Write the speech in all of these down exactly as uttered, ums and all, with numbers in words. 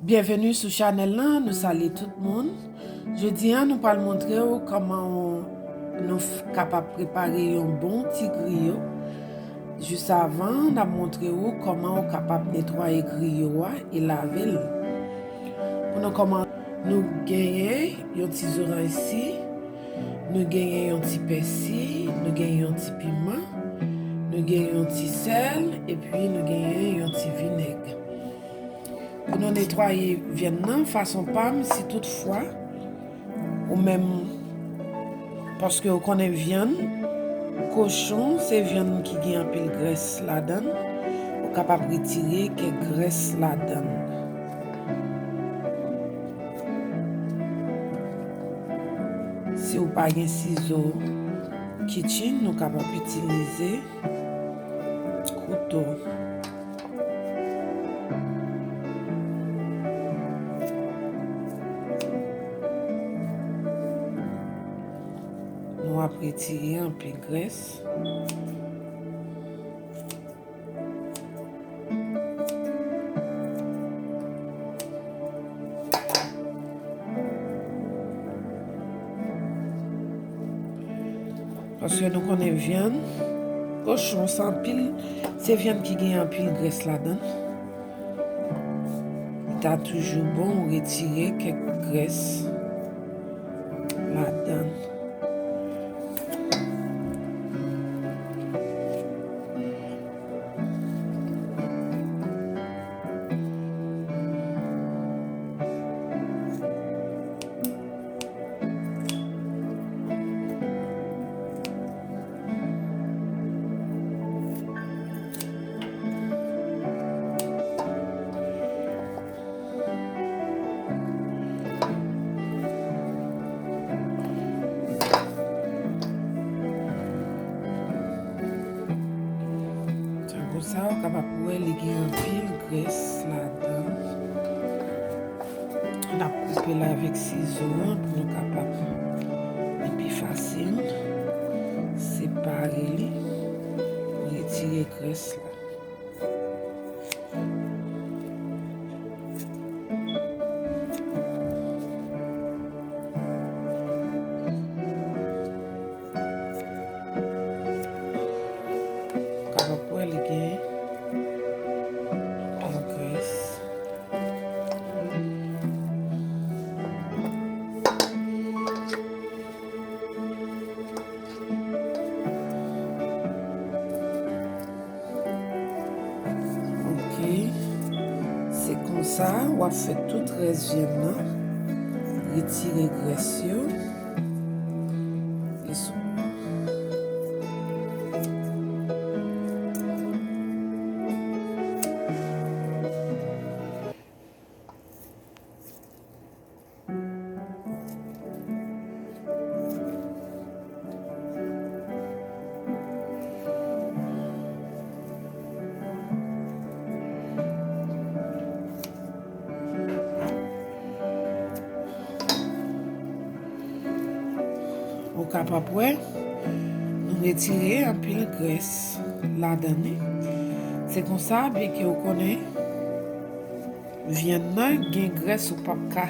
Byenveni sou chanèl lan, nou salye tout moun. Jodi a, nou pral montre w kòman w, nou f-, kapab prepare yon bon ti griyo. Jis avan, n ap montre w kòman w kapab netwaye griyo a e lave l. Pou nou kòman, nou genyen yon ti zoranj si, nou genyen yon ti pèsi, nou genyen yon ti piman, nou genyen yon ti sèl, epi nou genyen yon ti vinèg. Pou nou netwaye vyann nan, fason pa m, si toutfwa ou menm, paske ou konnen vyann kochon se vyann ki gen anpil grès ladan l, ou kapab retire kèk grès ladan l. Si ou pa gen sizo kitchen, ou kapab itilize kouto. Nou ap retire anpil grès. Paske nou konnen vyann kochon se anpil, se vyann ki gen anpil grès ladan l. Li ta toujou bon ou retire kèk grès ladan l. Tankou sa, ou kapab wè li gen anpil grès ladan. N ap koupe l avèk sizo an pou nou kapab li pi fasil separe li, retire grès la. Kapab wè li gen anpil grès. Ok. Se konsa, w ap fè tout rès vyann nan. Retire grès yo. E sou. Ou kapab wè, nou retire anpil grès ladan li. Se konsa, byenke ou konnen, vyann nan gen grès ou p ap ka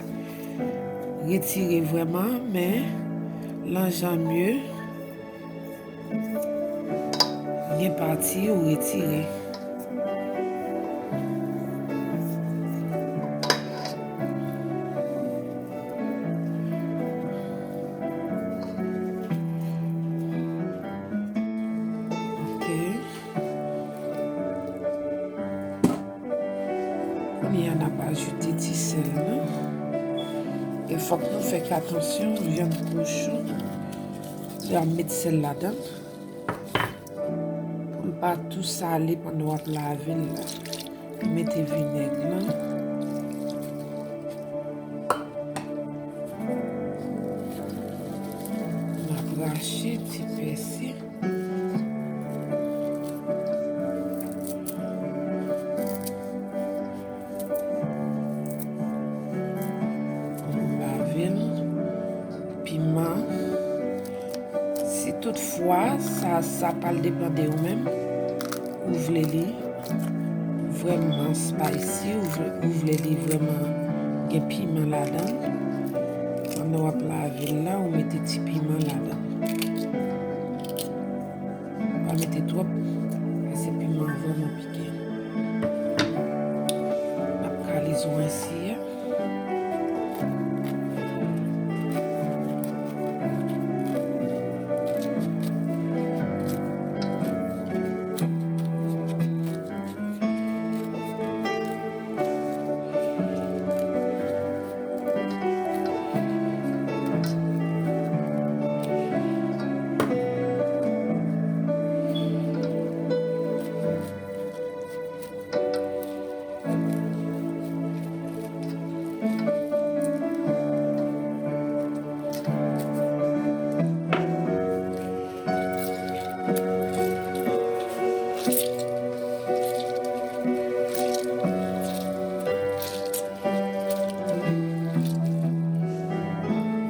retire vrèman, men lan jan mye, gen pati ou retire. Ok. Kounye a, n ap ajoute ti sèl nou. E fòk nou fè atansyon, vyann kochon, lè w ap met sèl ladan l, pou l pa tou sale pandan w ap lave l la. Mete vinèg lan. N ap rache ti pèsi. Lave l. Piman. Si toutfwa, sa, sa pral depann de ou menm. Ou vle li vrèman spicy, ou vle, ou vle li vrèman Gen piman ladan l. Pandan w ap lave l la, ou mete ti piman ladan l. Pa mete twòp, paske piman an vrèman pike. N ap kale zo ansi a.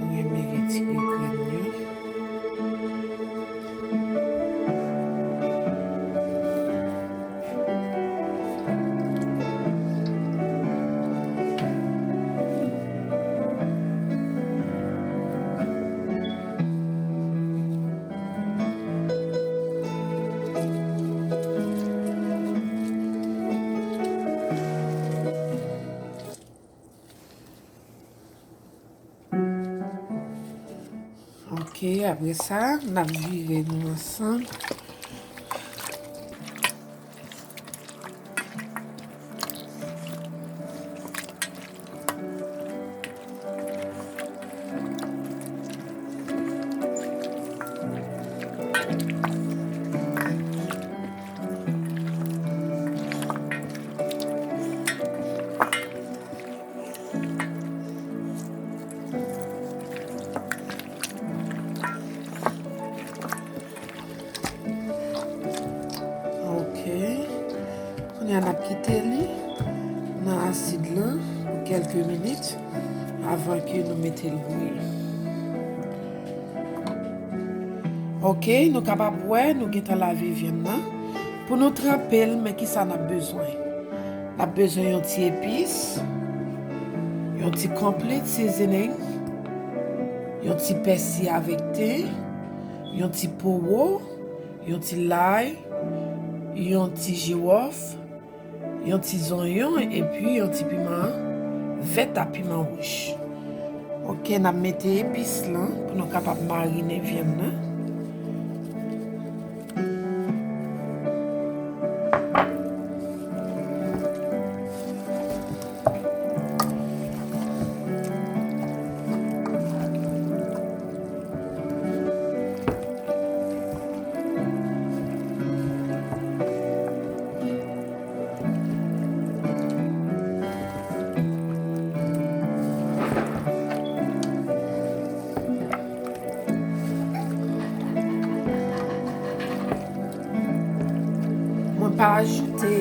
Mwen mele ti grenn yo. Ok, apre sa, n ap vire nou ansanm. Ok. Kounye a n ap kite li nan asid lan pou kèlke minit avan ke nou mete l bouyi. Ok, nou kapab wè nou gentan lave vyann nan. Pou nou tranpe l, men kisa n ap bezwen? N ap bezwen yon ti epis, yon ti complete seasoning, yon ti pèsi avèk ten, yon ti powo, yon ti lay, yon ti jiwòf, yon ti zonyon, epi yon ti piman vèt ak piman wouj. Ok, n ap mete epis lan pou nou kapab marinen vyann nan. Mwen pa ajoute,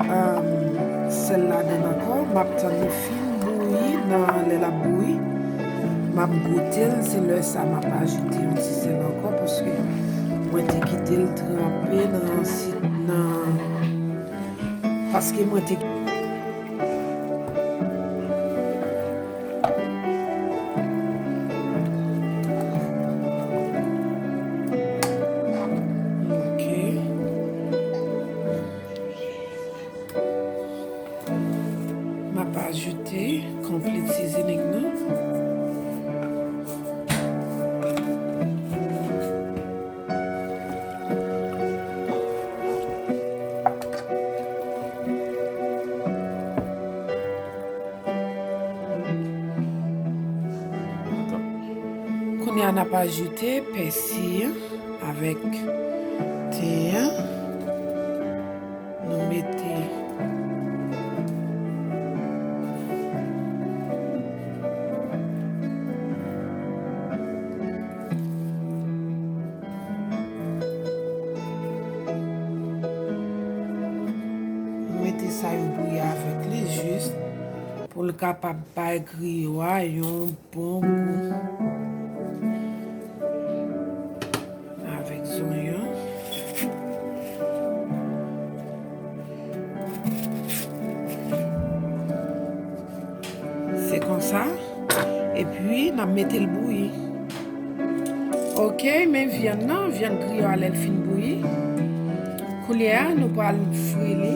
um, sèl ladan ankò. M ap tann li fin bouyi. Nan lè l ap bouyi, m ap goute l. Se lè sa m ap ajoute yon ti sèl ankò, paske mwen te kite l tranpe nan sit nan, paske mwen te Ok. M ap ajoute complete seasoning nan. Kounye a n ap ajoute pèsi an avèk ten an. Nou mete Mete sa yo bouyi avèk li jis pou l kapab bay griyo a yon bon gou. Avèk zonyon. Mete l bouyi. Ok, men vyann nan, vyann griyo a lè l fin bouyi. Koulye a, nou pral fri li.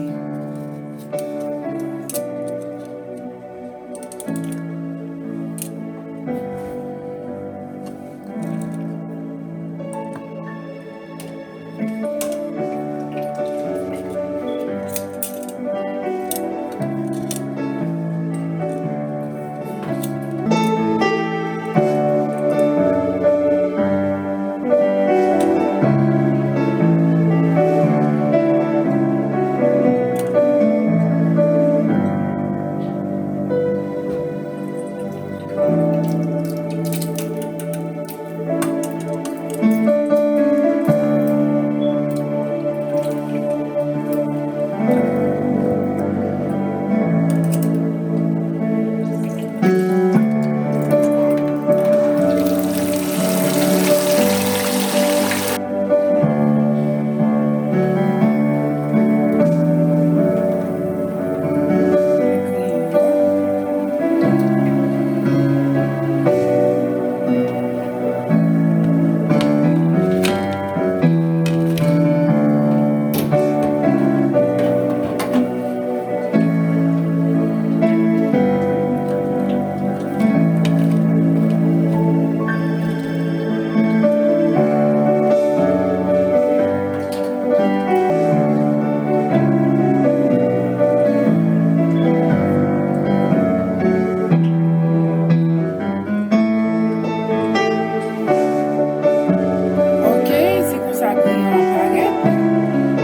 Ok, se konsa griyo a parèt.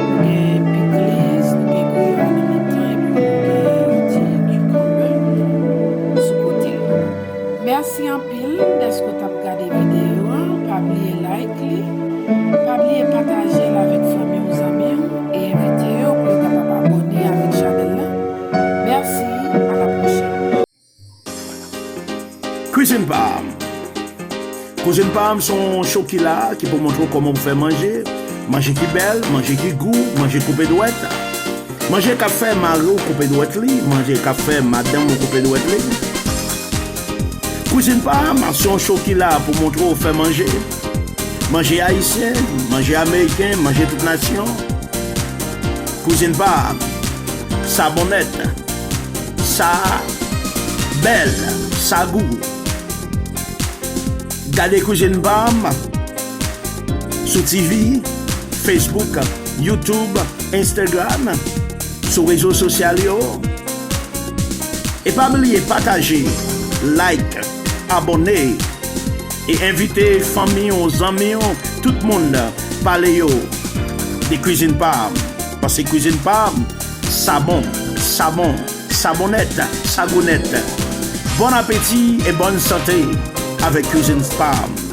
Nou gen pikliz, nou gen griyo a nan mitan, epi nou gen yon ti cucumber sou kote. Mèsi anpil dèske w t ap gade videyo a. Pa bliye like li. Pa bliye pataje l avèk fanmi w, zanmi w, e envite yo pou yo kapab abòne avèk chanèl la. Mèsi, a la pwochèn. Kwizin pa m. Kwizin pa m se yon show ki la, ki pou montre w kòman pou fè manje. Manje ki bèl, manje ki gou, manje koupe dwèt. Manje k ap fè mari w koupe dwèt li, manje k ap fè madanm ou koupe dwèt li. Kwizin pa m se yon show ki la pou montre w fè manje. Manje ayisyen, manje ameriken, manje tout nasyon. Kwizin pa m, sa bon nèt, sa bèl, sa gou. Gade Kwizin pa m sou T V, Facebook, YouTube, Instagram, sou rezo sosyal yo. E pa bliye pataje, like, abòne, e envite fanmi w, zanmi w, tout moun, pale yo de Kwizin pa m. Paske Kwizin pa m, sa bon, sa bon, sa bon nèt, sa gou nèt. Bon apeti e bòn sante avèk Kwizin pa m.